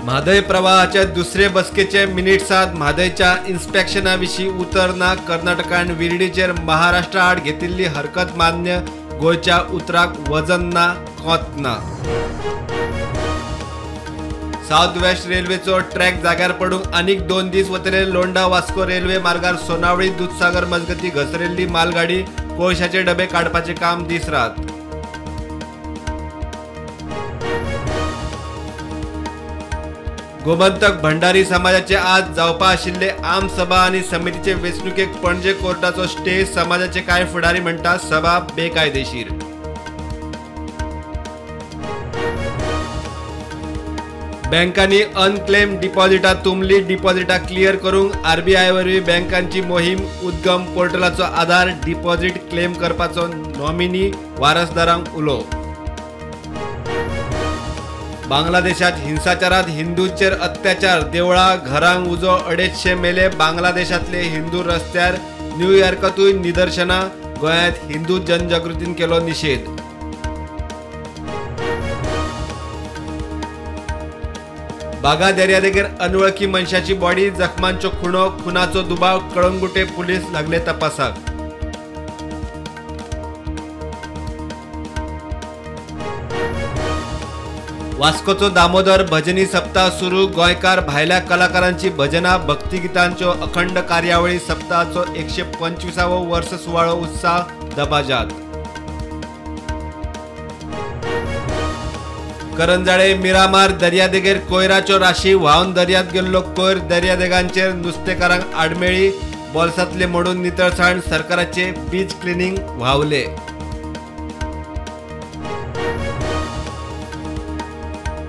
म्हादय प्रवाहाच्या दुसरे बसकेचे मिनिट्सात म्हादयच्या इन्स्पेक्शना विशीं उतर ना. कर्नाटकान विर्डीचेर महाराष्ट्रा आड घेतिल्ली हरकत मान्य. गोंयच्या उतराक वजन ना, कोत ना. सावथ वेस्ट रेल्वेचो ट्रॅक जाग्यार पडूंक आनीक 2 दीस वतले. लोंढा वास्को रेल्वे मार्गार सोनावळी दुदसागर मजगती घसरिल्ली मालगाडी. कोळशाचे डबे काडपाचें काम दीस रात. गोमंतक भंडारी समाजाचे आज जावपा आशिल्ले आमसभा आनी समितीचे वेंचणुकेक पणजे कोर्टाचो स्टे. समाजाचे कांय फुडारी म्हणटात सभा बेकायदेशीर. बँकांनी अनक्लेम डिपॉझिटां तुंबली. डिपॉझिटां क्लियर करूंक आरबीआय वरवीं बँकांची मोहीम. उद्गम पोर्टलाचो आधार डिपॉझिट क्लेम करपाचो नॉमिनी वारसदारांक उलो. बांगलादेशात हिंसाचारात हिंदूंचेर अत्याचार. देवळां घरांक उजो, 250 मेले. बांगलादेशांतले हिंदू रस्त्यार. न्यूयॉर्कांतूय निदर्शनां. गोंयांत हिंदू जनजागृतीन केलो निशेध. बागा दर्यादेगेर अनवळखी मनशाची बॉडी, जखमांच्यो खुणो, खुनाचो दुबाव. कळंगुटे पुलीस लागले तपासाक. वास्कोचो दामोदर भजनी सप्ताह सुरू. गोंयकार भायल्या कलाकारांची भजनां, भक्तिगितांच्यो अखंड कार्यावळी. सप्ताहाचो 125वो वर्स सुवाळो उत्साह दबाज्यात. करंजाळे मिरामार दर्यादेगेर कोयराच्यो राशी. व्हांवन दर्यांत गेल्लो कोयर. दर्यादेगांचेर नुस्तेकारांक आडमेळी. बोल्सांतले मोडून नितळसाण. सरकाराचे बीच क्लिनींग व्हांवले.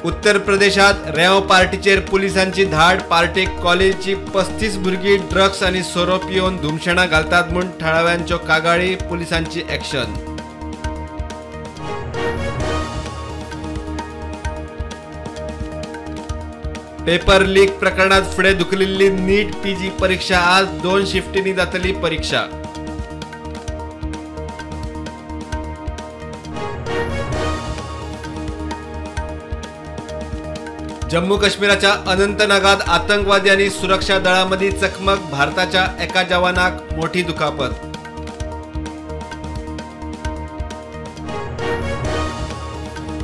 उत्तर प्रदेशात रेंव पार्टीचेर पुलिसांची धाड. पार्टीक कॉलेजची 35 भुरगीं ड्रग्स आनी सोरो पिवन धुमशेणां घालतात म्हूण थळाव्यांच्यो कागाळी. पुलिसांची एक्शन. पेपर लीक प्रकरणात फुडें धुकलिल्ली नीट पीजी परीक्षा आज 2 शिफ्टींनी जातली परीक्षा. जम्मू काश्मीराच्या अनंतनागात आतंकवादी आणि सुरक्षा दळांमदीं चकमक. भारताच्या एका जवानाक मोठी दुखापत.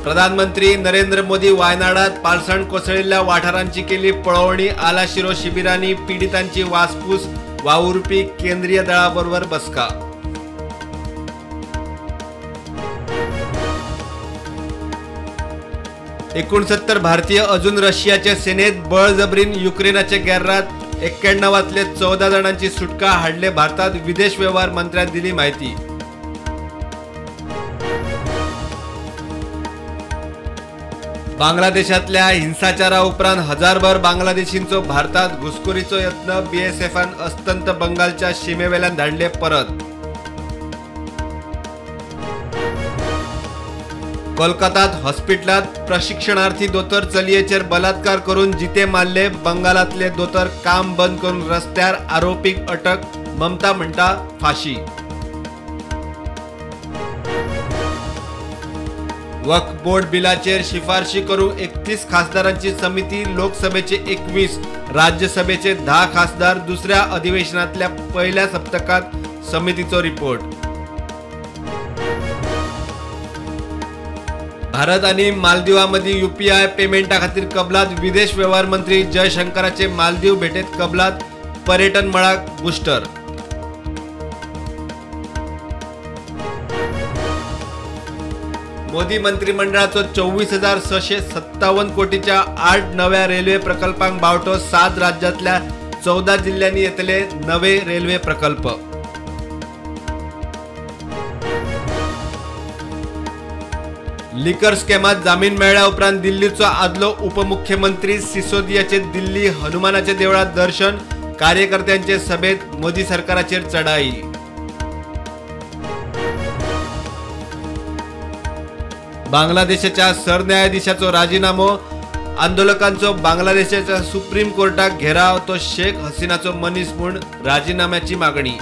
प्रधानमंत्री नरेंद्र मोदी वायनाडात पालसण कोसळिल्ल्या वाठारांची केली पळोवणी. आलाशिरो शिबिरांनी पिडितांची वासपूस. वावुरपी केंद्रीय दळाबरोबर बसका. 69 भारतीय अजून रशियाचे सेनेत बळजबरीन युक्रेनाचे गैररात. 91तले 14 जाणांची सुटका हाडले भारतात. विदेश व्यवहार मंत्र्यान दिली माहिती. बांगलादेशातल्या हिंसाचारा उपरांत हजारभर बांगलादेशींचो भारतात घुसखोरीचो यत्न. बीएसएफान अस्तंत बंगालच्या शिमेवेल्यान धाडले परत. कोलकातात हॉस्पिटलात प्रशिक्षणार्थी दोतोर चलयेचेर बलात्कार करून जिते मारले. बंगालातले दोतोर काम बंद करून रस्त्यार. आरोपीक अटक. ममता म्हणटा फाशी. वक्फ बोर्ड बिलाचेर शिफारशी करूंक 31 खासदारांची समिती. लोकसभेचे 21, राज्यसभेचे 10 खासदार. दुसऱ्या अधिवेशनातल्या पहिल्या सप्तकात समितीचो रिपोर्ट. भारत आणि मालदीवामदीं यूपीआय पेमेंटा खातीर कबलात. विदेश व्यवहार मंत्री जयशंकराचे मालदीव भेटेत कबलात. पर्यटन मळाक बुस्टर. मोदी मंत्रिमंडळाचो 24,657 कोटीच्या 8 नव्या रेल्वे प्रकल्पांक बावटो. 7 राज्यांतल्या 14 जिल्ह्यांनी येतले नवे रेल्वे प्रकल्प. लिकर स्कॅमात जामीन मेळ्ळ्या उपरांत दिल्लीचो आदलो उपमुख्यमंत्री सिसोदियाचे दिल्ली हनुमानाच्या देवळात दर्शन. कार्यकर्त्यांचे सभेत मोदी सरकाराचेर चढाई. बांगलादेशाच्या सरन्यायाधीशाचो राजीनामो. आंदोलकांचो बांगलादेशाच्या सुप्रीम कोर्टाक घेराव. तो शेख हसीनाचो मनीस म्हूण राजीनाम्याची मागणी.